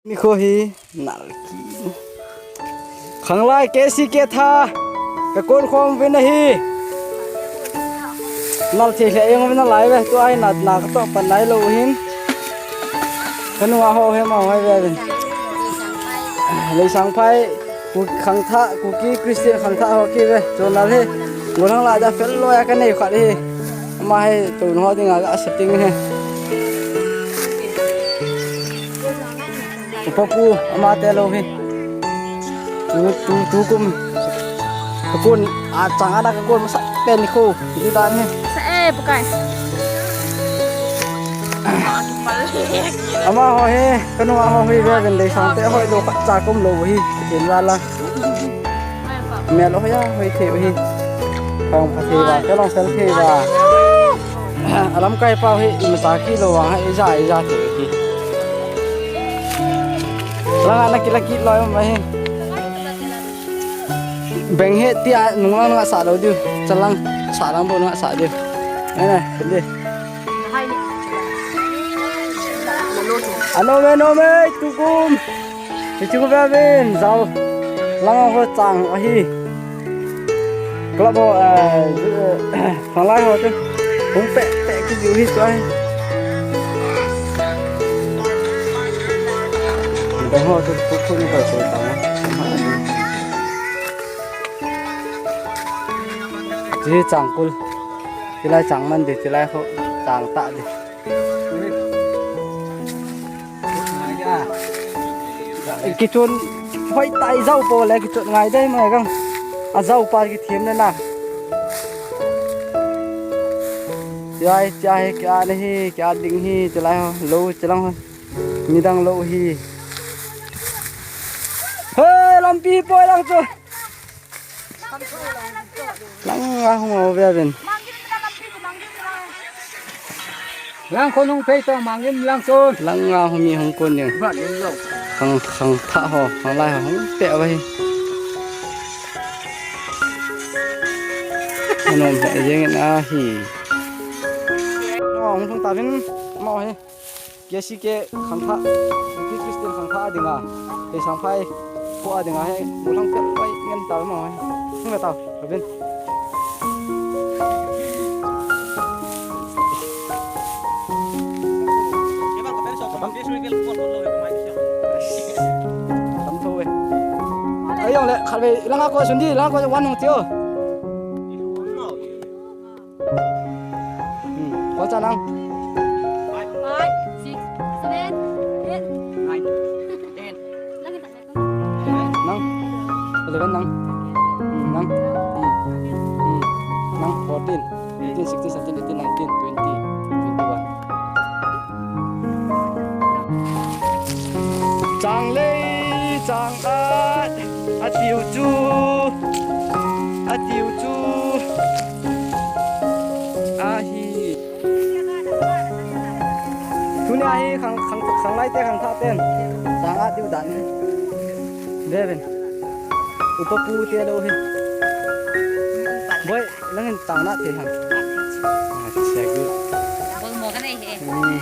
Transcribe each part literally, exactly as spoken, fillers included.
Nikho hi nal ki. Khanglai K C K tha. Ka kon khom vin ahi. Nal thei lheh jeng vin nalai ve. Tua hi na, na ka toh pan nai lou hin. Ka nunga ho hi ma ho hi ve vin. Leisangphai, Ku-, khangthah, Kuki Christian khangthah ho ki ve. Chon nal hi. Gollhang lai a fel loi a ka nei khat hi. Ama hi, tu ho dinga ka setting hi. Upa pu, ama te lou hi. Tu, tu, tukum. Ka kon, a chang a na ka kon masa pen nikho. Di dan hi. Sa e, bukai. Ama ho hi, ka nunga ho hi, ve vin Leisang te ho hi, lou khat cha kum lou hi. Kin la la. Mel hoi a, hoi thei hi. Khang pha thei va, ka long fel thei va. A lamkai pau hi, ima sa ki lou va, ija, ija thei hi. Langa na kila ki loi ma hi. Beng hi tia nung lang nga sa lou diu. Chalang, sa lang bo nga sa diu. Nene, sindi. Ano me, no me, tukum. Hichu ko ba ben, jao. Lang ho chang ahi. Club ho, eh, Khanglai ho chu. Hung pe, pe ki ju hi chu ahi. Dang ho chu, chu, chu ni ko chu ta. Chi chang kul. Chilai chang man di, chilai ho chang ta di. Kichun hoi tai jao po le kichun ngai dei mai gang. A jao pa kithem le na. Chai, chai, kya nahi, kya ding hi, chilai ho, lou, chilang ho. Midang lou hi. He, lampi poi lang chu. Lang a hung o ve vin. Lang khon hung pei to mangim lang chun. Lang a hung mi hung kon ding. Khang, khangthah ho, Khanglai ho hung pe va hi. Anom le jeng in ahi. No, hung thung ta vin, mo hi. K C K khangthah, Kuki Christian khangthah a dinga, Leisangphai kho a dinga hi, gollhang fel vai ngen ta mo hi. Hung ve ta, Robin. Tam tho ve. Ai jong le, khat ve, langa ko sun di, langa ko wan hung tio. Hmm. Ko cha nang. Five, six, seven, eight, nine, ten. Nang. Eleven nang. Hmm, nang. Hmm. Hmm. Nang fourteen, fifteen, sixteen, seventeen, eighteen, nineteen, twenty, twenty-one. Chang lei, chang at, atiu chu, atiu chu. Ahi. Tuni ahi khang, khang, Khanglai te khangthah ten. Chang at diu dan. Ve vin. Upa pu te lou hi. Boi, nang in chang na thei ham. Acha, good. Bol mo ka nei he. Hmm.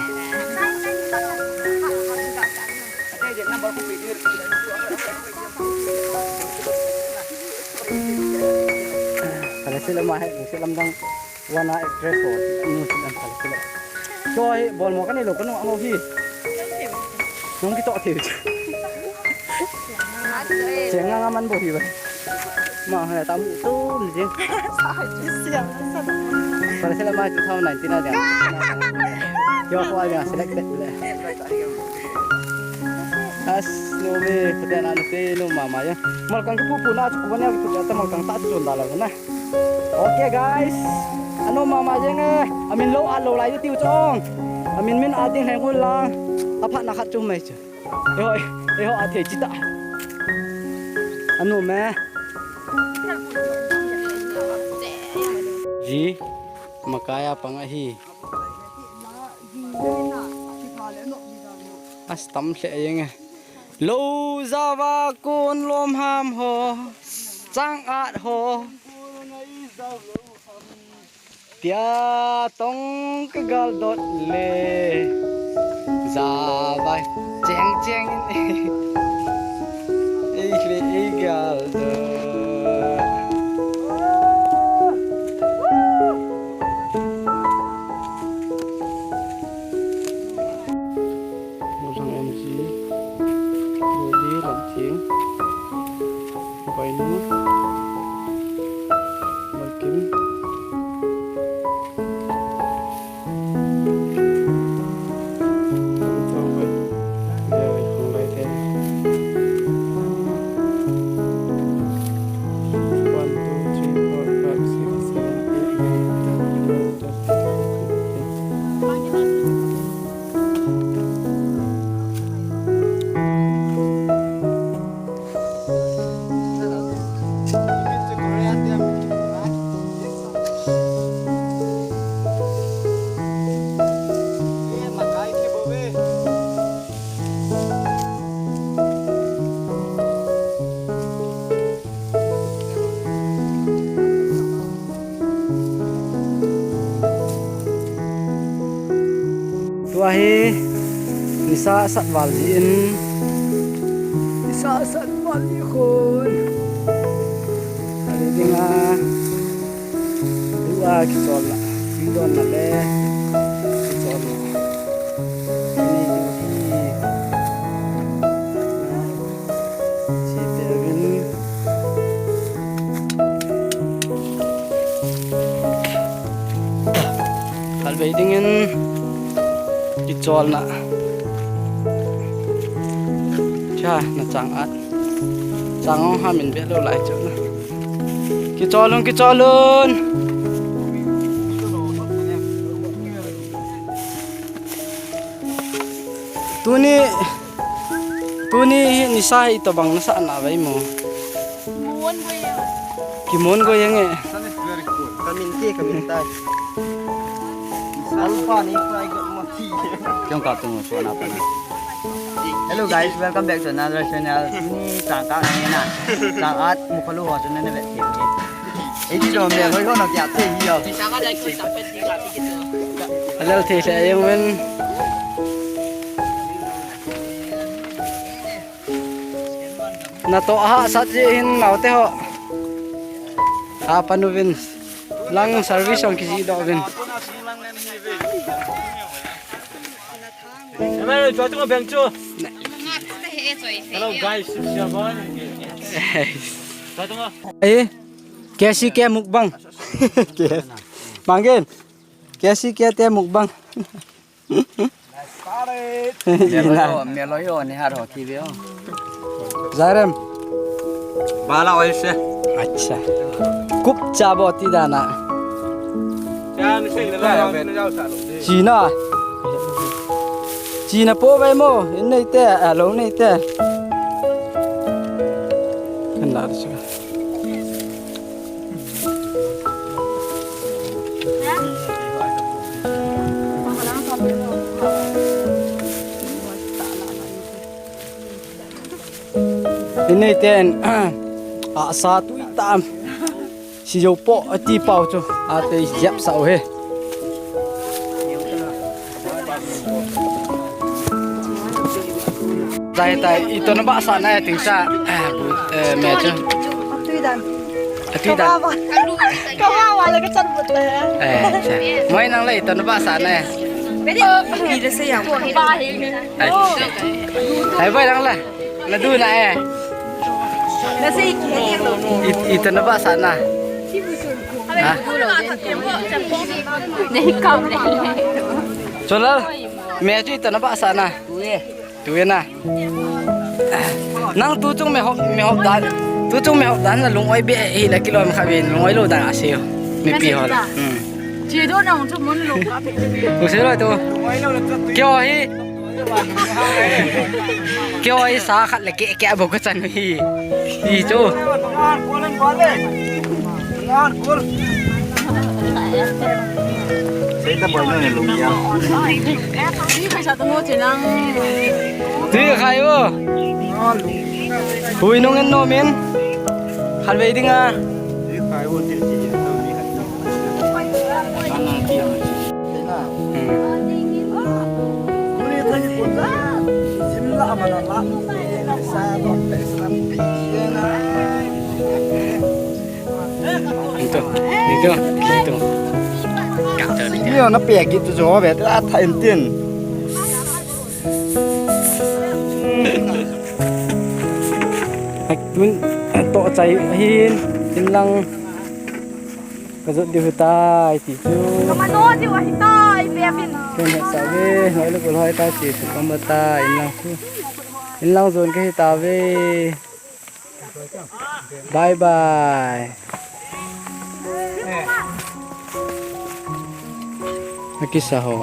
Kala sila ma he, sila lamdang. Wana actress ho, ni si dan kal kilo. Choi, bol mo ka nei lou ka nung a ho hi. Nung kitoh thei. Cheng nga nga man bo hi ba. Ma ha tam tum jing. Kala sila ma two thousand nineteen a dia. Yo ko a dia selected le. As no me, pate na te no mama ya. Malkang pu pu na chu ko ne ko ta malkang ta chu da la na. Okay, guys. Anom mama jeng e. Amin lou a lou lai tiu chong. Amin min a ding heng hun lang. Aphat na khat chu mai chu. Eho, eho a thei chi ta. Anom e. Ji, makaya pang ahi. As tam lheh jeng e. Lou jao a kon lom ham ho, chang at ho. Tia tong ka gal dot le. Davai, cheng cheng in. Ei le ei gal da. Mozang M G, Loli Lamthing, Vainu, Malkim. Tua hi nisa sat val ji in, nisa sat val ji khun. Kali dinga, dua kicholna, kidonna le, kicholna. Kani hi. Chi te vin. Khalvei dingin kicholna. Cha, na chang at. Chang ong ha min be lo lai chu na. Kichol un, kichol un. Tuni, tuni hi nisa hi itobang nasa na vai mo. Kimon go yang e. Kamin ke, kamin tai. Alpha ni fly go mati. Jong ka tung so na pa na. Hello guys, welcome back to another channel. Tuni chang ka ni na. Chang at mu khalu ho chun na ve. Ei di do me loi ho na kya te hi yo. Alal the se ayung men. Na to ha sat ji hin nau te ho. Ha panu vin. Lang service ong kiji do vin. Hello guys, eh, K C K mukbang. Manggen. K C K te mukbang. Melo yo, melo yo, ni har ho ki ve o. Zarem. Bala oi se. Acha. Kup cha bo ti dana. China. China po vai mo, in nei te, a lo nei te. Kan la chu. Inei ten, a sa tui tam. Si jo po ati pau chu. A te jep sa u he. Tai, tai, ito na ba sa na ting sa, eh, bu, eh, me chu. Atui dan. Atui dan. Ka wa wa le ka chan but le. Eh, cha. Moi nang le ito na ba sa na. Pi le se yang. Ai. Ai, boi nang le. Na du na eh. Na se ki. It, ito na ba sa na. Ha? Nei kam le. Cholal, me chu ito na ba sa na. Tu e na. Nang tu chung me hop, me hop dan. Tu chung me hop dan na lung oi be hi la kilom kha bin lung oi lo dan a se. Mi pi hol. Hmm. Chi do na ung chu mun lo ka pe. Ku se lo tu. Kyo hi. Kyo hi sa khat le ke ke bo ka chan hi. Hi chu. Tui ka khai o. Hui nung en nom in. Khat vei ding a. Hmm. Dito, dito, dito. Ni na pe kit chu jo ve ta tha in tin. Ai, tun, to chai hin, tin lang. Ka jot diu tai ti chu. Ka mano diu ahi tai, pe vin. Ken he sa ve, hoi lo ko hoi ta ti chu ka ma ta, in lang chu. In lang jon ka hi ta ve. Bye bye. Akisa ho.